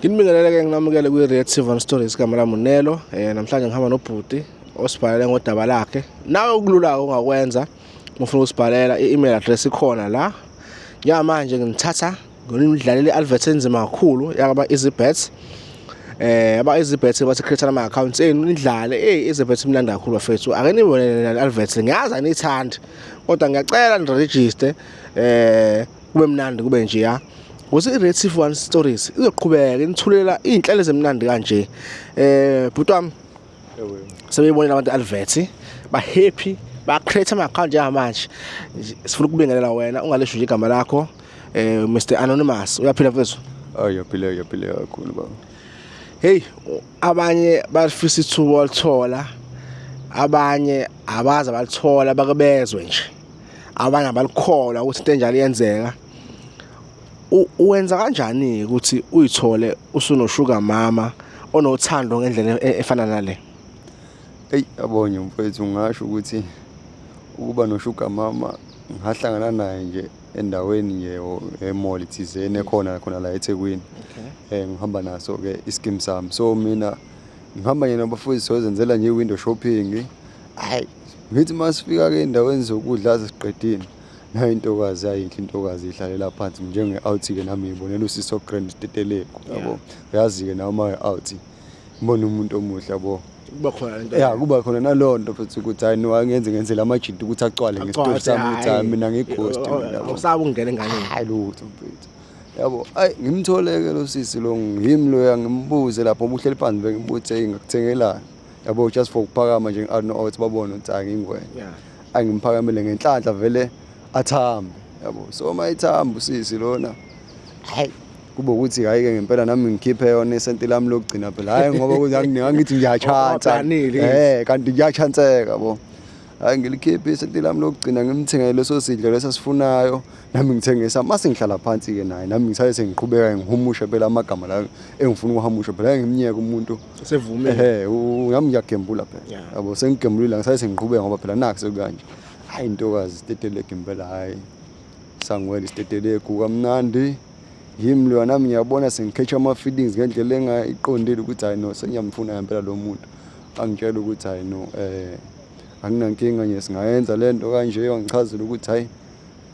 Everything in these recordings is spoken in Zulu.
Nginibingelele-ke, nginamukele kwi-Reactive One Stories. Igama lami uNelo. Namhlanje ngihamba nobhuti osibhalele ngodaba lakhe. Nawe okulula ongakwenza uma ufuna ukusibhalela, i-email address ikhona la. Njengamanje ngithatha ngidlalele i-advert enzima kakhulu yakaba EasyBet. Aba EasyBet bathi create ama accounts enu nidlale. Hey, EasyBet imnandi kakhulu bafethu. Ake nibone le advert, ngiyazi aniyithandi kodwa ngiyacela ni-register, kube mnandi, kube nje ya ukuthi i-Creative One Stories izoqhubeka inithulela iy'nhlelo ezimnandi kanje. Bhuti wami, sebeyibonile abantu advert, ba happy, ba create ama account. Njengamanje sifuna ukubingelela wena, ungalisho nje igama lakho, Mr Anonymous. Uyaphila mfethu? Ayi, uyaphila, uyaphila kakhulu baba. Hey, abanye bafisa ithuba walithola, abanye abazi abalithola, bake bezwe nje, abanye abalikholwa ukuthi into enjalo iyenzeka. Uwenza kanjani ukuthi uyithole usuno-sugar mama onothando ngendlela efana nale? Eyi, yabonye mfethu, ngingasho ukuthi ukuba no-sugar mama ngahlangana naye nje endaweni nje e-mall thizeni ekhona khona la eThekwini. Ngihamba naso ke i-scheme sami. So mina ngihamba nje nabafowethu siyozenzela nje i-window shopping. Hayi, ngithi masifika ke endaweni zokudla sesiqedile. Nayo intokazi yayinhle, intokazi ihlalela phansi njenge-out ke, nami ngibonela usisi o-grand Stetelegu, yabo. Uyazi-ke nawe uma out ngibona umuntu omuhle, yabo. Kuba khona lento. Ya, kuba khona nalowo nto futhi ukuthi hayi no, angenze ngenzela amajita ukuthi agcwale ngesitori sami ukuthi hayi, mina ngiyi-ghost mina, yabo. Awusabi ukungena enganeni. Hayi, lutho mfethu, yabo. Ayi, ngimtholeke lo sisi lo, ngimi loya, ngimbuze lapho ubuhleli phansi, bengimbuze, hey, ngakuthengelani, yabo, just for ukuphakama nje out no out, babone ukuthi hayi, ngingwena. Ayi, ngimphakamele ngenhlanhla vele athambe, yabo. So uma ethamba usisi lona, hayi, kube ukuthi hayi-ke ngempela nami ngikhiphe yona isenti lami lokugcina phela, hhayi ngoba ukuthi angithi ngiyachansa. Awaplanile. Kanti kuyachanseka, yabo. Hayi, ngilikhiphe isenti lami lokugcina, ngimthengele leso sidlo leso asifunayo, nami ngithenge esami. Mase ngihlala phansi-ke naye, nami ngisale sengiqhubeka ngihumushe phela amagama la engifuna ukuhamusha phela, ngimnyeke umuntu Sevumile. Ehe, nami ngiyagembula phela, yabo. Sengigembulile, ngisale sengiqhubeka ngoba phela nakho sekukanje. Hayi, intokazi isitetelegu impela, hhayi, sangwela isitetelegu kamnandi. Yimi loya, nami ngiyabona sengikhetha ama-feelings ngendlela engayiqondile ukuthi hayi no, sengiyamfuna ngempela lo muntu. Angitshela ukuthi hayi no, anginankinga nje, singayenza le nto kanje. Wangichazela ukuthi hayi,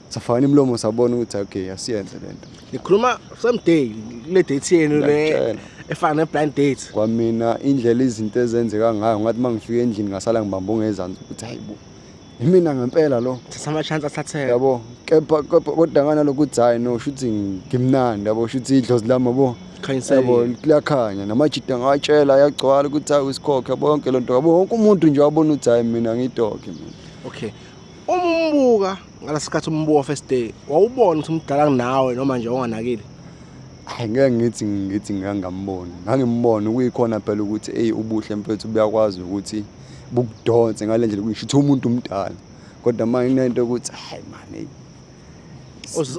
safana imilomo, sabona ukuthi okay, asiyenze le nto. Nikhuluma same day kule date yenu le Ngiyakutshela. efana ne-blind date? Kwamina indlela izinto ezenzeka ngayo, ngathi uma ngifika endlini ngasala ngibamba ongezansi ukuthi hayi bo, imina ngempela lo. Thatha ama-chance athatheka. Yabo, kepha kodwa nganalokhu ukuthi hayi no, shuthi ngimnandi, yabo, shuthi idlozi lami, yabo. Khanyiseke. Yabo, liyakhanya, namajida ngawatshela ayagcwala ukuthi hayi, usikhokhe, yabo, yonke loo nto, yabo, wonke umuntu nje wabona ukuthi hayi, mina ngidokhe mina. Okay, uma umbuka ngalesi sikhathi, umbuka first day, wawubona ukuthi umdala kunawe noma nje unganakile? Hayi, ngeke ngithi ngangamboni, ngangimbona kuyikhona phela ukuthi eyi, ubuhle mfethu buyakwazi ukuthi bukudonse ngale ndlela kusho ukuthi umuntu umdala, kodwa manje kunento yokuthi hayi man, eyi.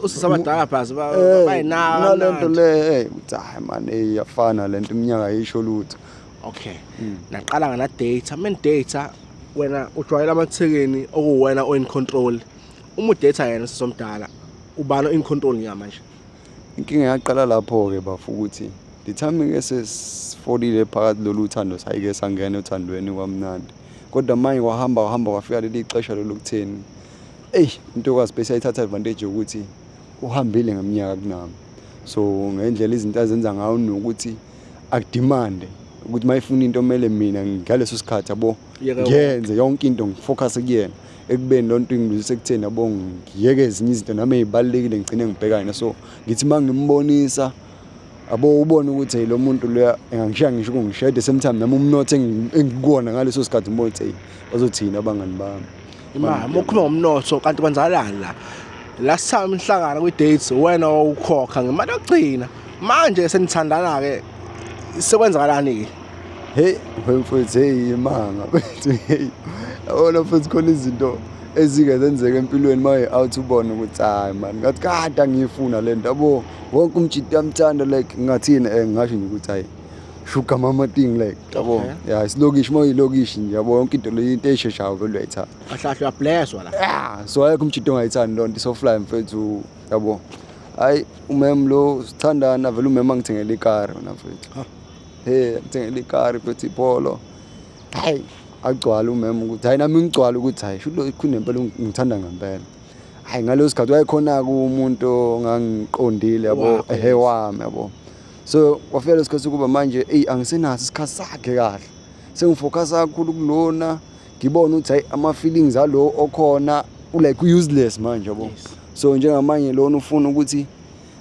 Usisabadala phasi bayinaka. Nalento le, ukuthi hayi man, eyi, iyafana lento, iminyaka ayisho lutho. Okay, naqala ngana date meni date, wena ujwayela amathekeni okuwena o in control. Uma udate yena sisomdala, ubani o in control njengamanje? Inkinga yaqala lapho-ke bafo, ukuthi the time-ke sesifolile phakathi lolu thando, sayike sangena othandweni kwamnandi, kodwa manje kwahamba kwahamba kwafika leli xesha lolu kutheni, eyi, intokazi bese yayithatha advantage yokuthi uhambile ngeminyaka kunami. So ngendlela izinto azenza ngayo nokuthi akudimande ukuthi uma ifuna into kumele mina ngaleso sikhathi, yabo, Yeke. ngiyenze yonke into, ngi-focus kuyena, ekubeni loo nto ingiluzisa ekutheni, yabo, ngiyeke ezinye izinto nami ey'balulekile, ngigcine ngibhekane. So ngithi uma ngimbonisa, yabo, ubone ukuthi hey, lo muntu loya engangishiya, ngisho ukungishiya at the same time, nami umnotho engikuwona ngaleso sikhathi, ngibone ukuthi hey, bazothini abangani bami. Ima, uma ukhuluma ngomnotho, kanti kwenzakalani la? Last time nihlangana kwi-dates, wena wawukhokha ngemali yokugcina. Manje senithandana-ke, sekwenzakalani-ke? Hey mfethu, hey, imanga mfethu, hey, yabona futhi khona izinto ezike zenzeka empilweni uma out ubone ukuthi hayi man, ngathi kade angiyifuna le nto, yabo, wonke umjita uyamthanda, like ngingathini, ngingasho nje ukuthi hayi, sugar mama thing, like, yabo. Ya, isilokishi, uma uyilokishi nje, yabo, yonke into le, into esheshayo vele uyayithanda. Kahle kahle uyablesswa la. Yeah, so ayekho umjita ongayithandi loo nto, isofly mfethu, yabo. Hayi, umem lo sithandana vele, umem angithengele ikari wena mfethu. Hey, angithengele ikari mfethu, iPolo. Hayi, agcwala umem ukuthi hayi, nami ngigcwala ukuthi hayi, shuthi lo kunempela ngithanda ngempela. Hayi, ngaleso sikhathi wayekhona-ke umuntu ongangiqondile, yabo. Wakho, Ehe, wami, yabo. So kwafika leso sikhathi sokuba manje, eyi, angisenaso isikhathi sakhe kahle, sengifocusa kakhulu kulona, ngibone ukuthi hayi, ama-feelings alo okhona u-like useless manje, yabo. So njengamanje lona ufuna ukuthi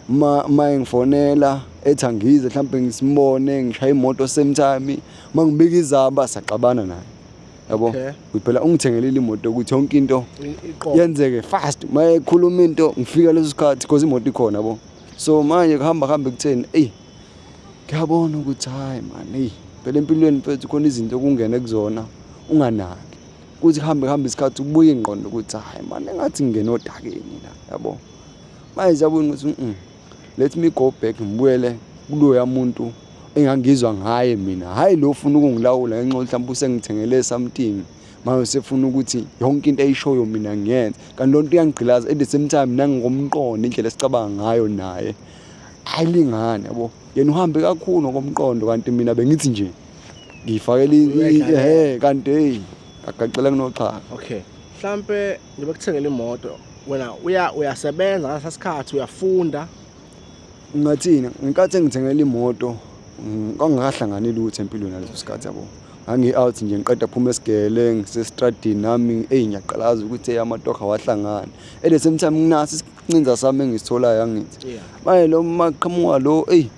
ma engifonela ethi angize mhlawumbe ngisimbone, ngishaye imoto same time, ma ngibika izaba saxabana naye, yabo. Ukuthi phela ungithengelile imoto ukuthi yonke into Iqobo. yenzeke fast, ma ekhuluma into ngifika leso sikhathi because imoto ikhona, yabo. So manje kuhamba kuhambe kutheni, eyi, ngiyabona ukuthi hayi man, eyi, phela empilweni mfethu khona izinto okungena kuzona unganaki, kuthi kuhambe kuhambe isikhathi ubuye ingqondo ukuthi hayi man, engathi ngingena odakeni la, yabo. Manje siyabona ukuthi let me go back, ngibuyele kuloya muntu engangizwa ngaye mina, hhayi lo ufuna ukungilawula ngenxa yokuthi mhlawumbe usengithengele something, manje usefuna ukuthi yonke into ayishoyo mina ngiyenze, kanti lonto iyangigqilaza. At the same time nangokomqondo, indlela esicabanga ngayo naye ayilingani, yabo. Yena uhambe kakhulu ngokomqondo, kanti mina bengithi nje ngiyifakele Uyayidlalela. Ehhe, kanti hey, agacela kunoxhaka. Okay, mhlambe njengoba kuthengela imoto, wena uyasebenza ngalesa sikhathi, uyafunda? Ngingathini, ngenkathi engithengela imoto, kwangakahlangani lutho empilweni ngaleso sikhathi, yabo. Ngangi-out nje, ngiqeda phuma esigele, ngisestradini nami, eyi, ngiyaqalaza ukuthi hey, amatoho awahlangani. At the same time nginaso isincinza sami engisitholayo, angithi. Manje lo maqhamuka lo, eyi,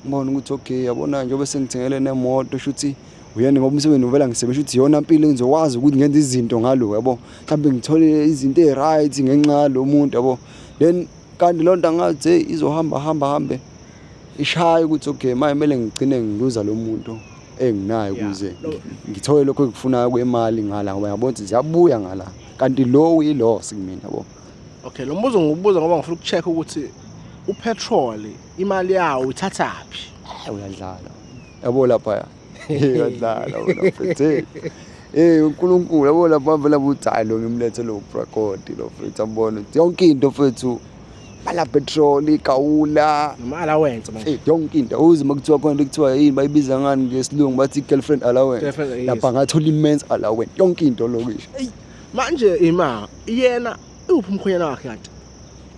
ngibona ukuthi okay, yabona, njengoba sengithengele nemoto, shuthi uyena, ngoba umsebenzi uvela ngisebenza, shuthi iyona mpilo engizokwazi ukuthi ngenze izinto ngalo, yabo. Mhlawumbe ngithole izinto ey'right ngenxa yalo muntu, yabo. Then kanti loo nto angathi hey, izohamba hamba hambe ishaye ukuthi okay, manje kumele ngigcine ngiluza lo muntu enginayo ukuze ngithole lokho engikufunayo kwemali ngala, ngoba ngiyabona ukuthi ziyabuya ngala, kanti lo uyi-loss kumina, yabo. Okay, lo mbuzo ngikubuza ngoba ngifuna ukucheck ukuthi upetrol imali yawo uyithathaphi. Hayi, uyadlala, yabo, lapha uyadlala wena mfethu. Hey, hey, uNkulunkulu, yabo, lapha vele ukuthi hayi, lo ngimlethe lo brakoti lo mfethu, ambona ukuthi yonke into mfethu, bala petrol igawula. Noma allowance manje. Hey, yonke into uze makuthiwa khona into ekuthiwa yini, bayibiza ngani ngesilungu, bathi girlfriend allowance. Girlfriend, yes. Lapha ngathola immense allowance, yonke into lokisho. Manje ima yena uphi umkhwenyana wakhe kanti?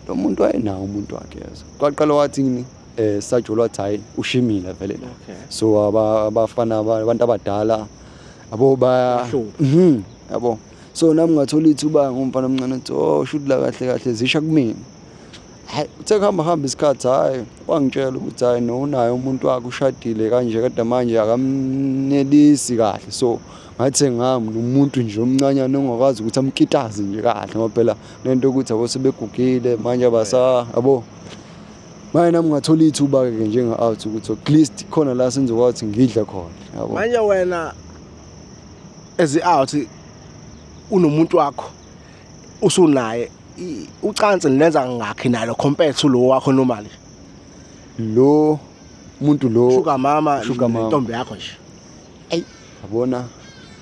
Lo muntu wayenawo umuntu wakhe, yezo. Kwaqala wathi ngini sajolo, wathi hayi, ushimile vele la. So abafana abantu abadala, yabo, ba Bahlupha. Yabo. So nami ngathola ithuba ngumfana omncane ukuthi oh, shoot, la kahle kahle zisha kumina. Hayi, uthe kuhamba hamba isikhathi, hayi, wangitshela ukuthi hayi no, unaye umuntu wakhe, ushadile kanje, kodwa manje akamnelisi kahle. So ngathi ngami nomuntu nje omncanyana ongakwazi ukuthi amkitaze nje kahle, ngoba phela nento ukuthi yabo sebegugile manje, abasa, yabo. Manje nami ngathola ithuba-ke njenga-out ukuthi at least khona la sengizokwazi ukuthi ngidle khona, yabo. Manje wena as out unomuntu wakho usunaye, ucansi nilenza ngakhi nalo compared to lo wakho normally? Lo muntu lo. Sugar mama. Sugar mama. Nentombi yakho nje. Eyi, yabona,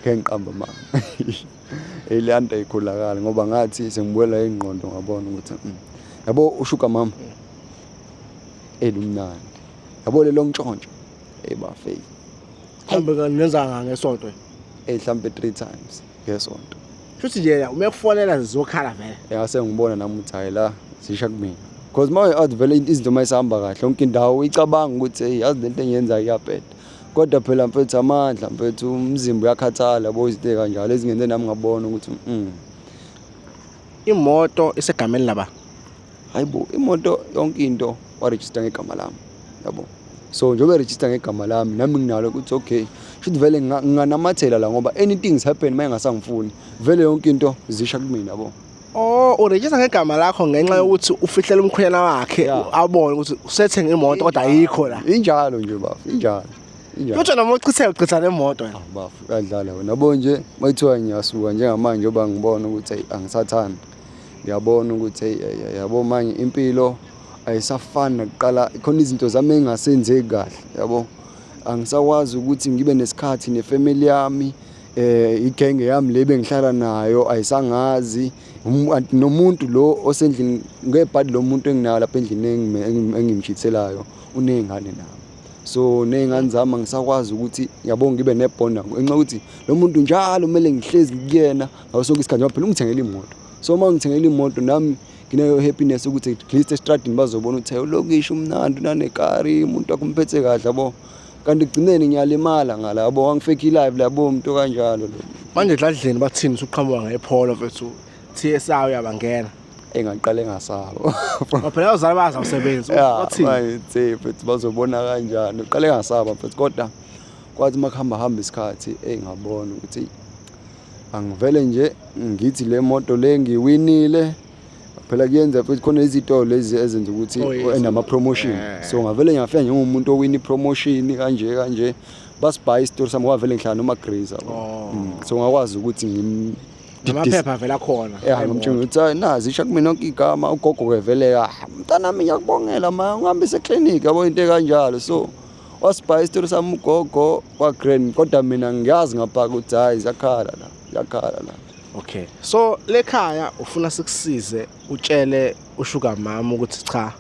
ngeke ngiqambe amanga, hey, le nto ayikholakali, ngoba ngathi sengibuyela ingqondo ngabona ukuthi yabo, usugar mama elumnandi, yabo, lelo ntshontsho, hey bafe. Mhlawumbe nenza ngesonto? Eh, mhlambe 3 times ngesonto. Futhi nje uma ekufonela zizokhala vele. Yase ngibona nami ukuthi hayi, la zisha kumina, because uma athi vele izinto mayisahamba kahle yonke indawo icabanga ukuthi hey, yazi lento engiyenzayo iyabheda, kodwa phela mfethu amandla, mfethu, umzimba uyakhathala, yabo, izinto ey'kanjalo ezingenze nami ngabona ukuthi Imoto isegameni laba? Hayibo, imoto yonke into warejista ngegama lami, yabo. So njengoba erejista ngegama lami, nami nginalo ukuthi okay, shuthi vele nginganamathela la, ngoba anything is happen uma engasangifuni vele yonke into zisha kumina, yabo. Oh, urejista ngegama lakho ngenxa yokuthi ufihlela umkhwenyana wakhe abone ukuthi usethenga imoto kodwa ayikho la. Injalo nje bafo, injalo, injalo. Kodwa noma uchithe uchitha nemoto wena. Bafo, uyadlala wena, yabo. Nje mayithiwa ngiyasuka njengamanje, njengoba ngibona ukuthi hey, angisathandi, ngiyabona ukuthi hey, hey, hey, yabo, manje impilo ayisafani nakuqala, khona izinto zami engingasenzeki kahle, yabo. Angisakwazi ukuthi ngibe nesikhathi nefamily yami. Igenge yami le bengihlala nayo ayisangazi. Nomuntu lo osendlini ngebhadi, lo muntu enginayo lapha endlini engimshithelayo uney'ngane nami, so ney'ngane zami angisakwazi ukuthi yabo ngibe ne-bond nabo ngenxa yokuthi lo muntu njalo kumele ngihlezi kuyena ngaso sonke isikhathi, ngoba phela ungithengela imoto. So uma ngithengela imoto nami ngineyo happiness ukuthi at least estradini bazobona ukuthi hey, ulokishi umnandi, unanekari, umuntu wakho umphethe kahle yabo, kanti ekugcineni ngiyalimala ngala yabo, angifake i-live yabo, umuntu kanjalo lo. Manje edladleni bathini usuqhamuka ngePolo mfethu, TSI uyabangena? Engaqale ngasaba. Ngoba phela abazali bazi awusebenzi. Bathini? Bayithi mfethu bazobona kanjani, uqale ngasaba mfethu, kodwa kwathi uma kuhamba hamba isikhathi engabona ukuthi angivele nje ngithi le moto le ngiwinile. Phela kuyenza futhi khona izitolo lezi ezenza ukuthi Oh, yes. enama-promotion. So ngavele ngafika njengomuntu owina i-promotion kanje kanje, basibhaye isitori sami ngoba vele ngihlala noma-grace yabo. Oh. So ngakwazi ukuthi Namaphepha avela khona. Ya, ngimtshela ukuthi hayi, nazi isha kumina yonke igama. Ugogo-ke vele, ah, mntanami ngiyakubongela ma ungihambise eklinikhi yabo, into ekanjalo. So wasibhaya isitori sami ugogo kwa-grand, kodwa mina ngiyazi ngapha ukuthi hhayi, ziyakhala la, ziyakhala la. Okay, so lekhaya ufuna sikusize utshele ushuga mama ukuthi cha,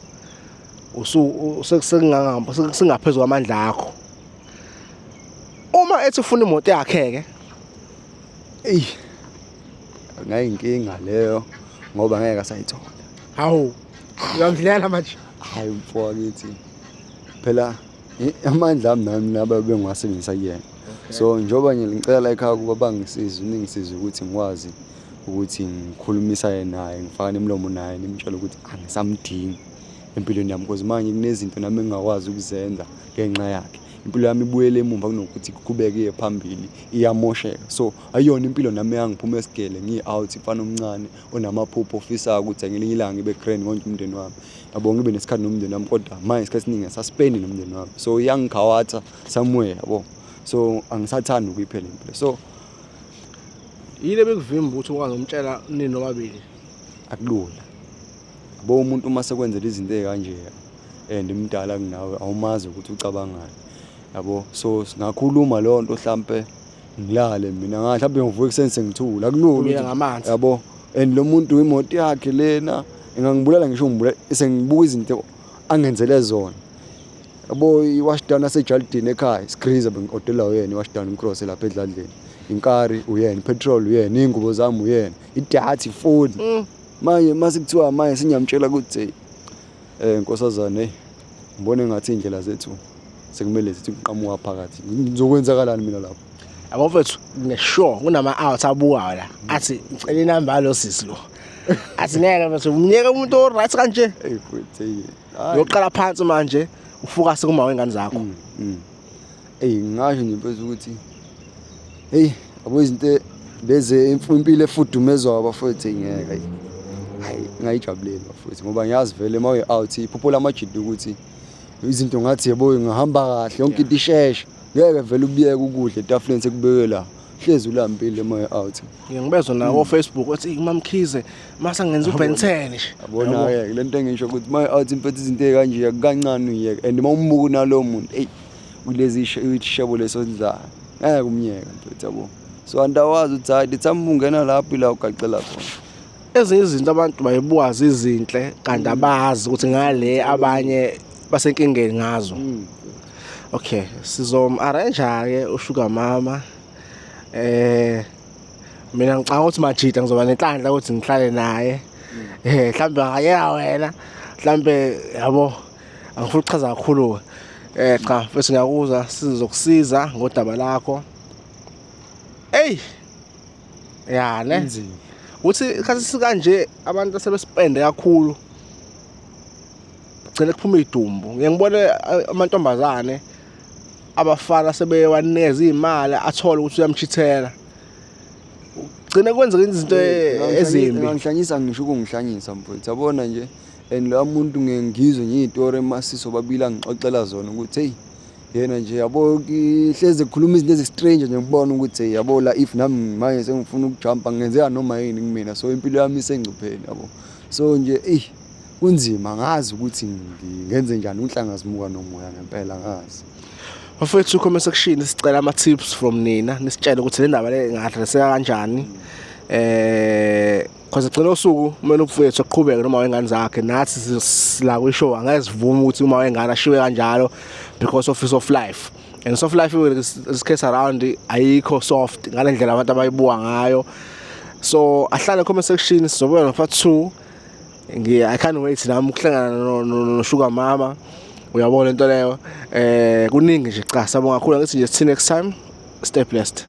usu sekungangamba singaphezulu kwamandla akho. Uma ethi ufuna imoto yakhe ke? Eyi, ngayinkinga leyo ngoba ngeke asayithola. Hawu, uyamdlela manje. Hayi mfowethu, phela amandla ami nami naba bengiwasebenzisa kuyena, so njengoba nje ngicela la ekhaya ukuba bangisize, ningisize ukuthi ngikwazi ukuthi ngikhulumisane naye, ngifakane imilomo naye, nimtshele ukuthi angisamdingi empilweni yami, because manje kunezinto nami engingakwazi ukuzenza ngenxa yakhe. Impilo yami ibuyele emumva kunokuthi iqhubeke iye phambili, iyamosheka. So ayiyona impilo nami eyangiphuma esigele ngiyi-out, mfana omncane onamaphupho ofisayo ukuthi ngelinye ilanga ngibe grand ngonke umndeni wami yabo, ngibe nesikhathi nomndeni wami, kodwa manje isikhathi esiningi angisaspendi nomndeni wami, so iyangikhawatha somewhere yabo, so angisathandi ukuyiphela impilo, so Yini ebekuvimba ukuthi ukwazi ukumtshela nini nobabili? Akulula yabo, umuntu uma sekwenzela izinto ey'kanje and mdala kunawe, awumazi ukuthi ucabangani yabo. So singakhuluma leyo nto hlampe ngilale mina, nga mhlawumbe ngivuka ekuseni sengithula, akulula Ubuyela ngamanzi. Yabo, and lo muntu imoto yakhe lena ingangibulala, ngisho ngibulala sengibuka izinto angenzele zona yabo. I-wash down asejalidini ekhaya sigriza, bengi-odela uyena i-wash down ngicross lapha edladleni, inkari uyena, ipetrol uyena, iy'ngubo zami uyena, idatha, ifoni. Manje mase kuthiwa manje sengiyamtshela ukuthi nkosazane, hey, ngibone ngathi iy'ndlela zethu sekumele zithi kuqhamuka phakathi, ngizokwenzakalani mina lapho? Yabo mfethu, ngisure kunama-out abukayo la athi ngicela inamba yalo sisi lo, athi ngeke mfethu umnyeke umuntu o-right kanje. Eyi futhi, eyi, hhayi. Uyoqala phansi manje ufocus kuma wengane zakho. Eyi, ngingasho nje mfethu ukuthi hey yabo, izinto lezi impilo efudumezwayo bafowethu ngeke, hayi hayi, ngayijabuleli bafowethu, ngoba ngiyazi vele uma uyi-out iphupho lamajidi ukuthi izinto ngathi yebo ngihamba kahle yonke into isheshe, ngeke vele ubuyeke ukudla etafuleni sekubeke la, hlezi ulambile uma uyi-out. Ngike ngibezwe na ko-Facebook ethi uMamkhize mase ngenza uBen 10 nje. Yabona-ke le nto engisho ukuthi uma uyi-out mfethu izinto ey'kanje kancane uyiyeke, and uma umbuka unalowo muntu eyi kulezi ishebo leso sidlayo ngeke umnyeke mfethu yabo, so andawazi ukuthi hayi the time ungena lapho ila ugacela khona. Ezinye izinto abantu bayibuka zizinhle kanti abazi ukuthi ngale abanye basenkingeni ngazo. Okay, sizom-arrange-ke ushuga mama. Mina ngicabanga ukuthi majida ngizoba nenhlanhla ukuthi ngihlale naye. Mhlambe ngayeka wena, mhlambe yabo, angifuni ukuchaza kakhulu. Cha mfethu, ngiyakuzwa, sizokusiza ngodaba lakho. Ey, ya ne. Kunzima. Uthi isikhathi sikanje abantu asebespende kakhulu, gcine kuphuma idumbu. Ngiye ngibone amantombazane, abafana sebewanikeza iy'mali, athole ukuthi uyamchithela, gcine kwenzeka izinto ezimbi. Ngihlanyisa, ngisho ukungihlanyisa mfowethu, yabona nje, and loya muntu ngeke ngizwe nje iy'tori emasiso babili angixoxela zona ukuthi heyi yena nje yabo, hleze kukhuluma izinto ezi-strange nje, ngibona ukuthi hey yabo la, if nami manje sengifuna ukujumpa kungenzeka noma yini kumina, so impilo yami isengcupheni yabo. So nje eyi kunzima, ngazi ukuthi ngenze njani, unhlanga zimuka nomoya ngempela, ngazi. Bafethu, comment section sicela ama tips from nina, nisitshele ukuthi le ndaba le inga-addresseka kanjani. Cause gcina usuku kumele umfowethu aqhubeke noma wengane zakhe. Nathi la kwi-show angeke sivume ukuthi uma wengane ashiwe kanjalo because of soft life, and soft life this case around ayikho soft ngale ndlela abantu abayibuka ngayo. So ahlale comment section, sizobuya no part 2. I can't wait nami ukuhlangana no sugar mama, uyabona into leyo. Kuningi nje. Cha, sabonga kakhulu. Ngithi nje, see next time, stay blessed.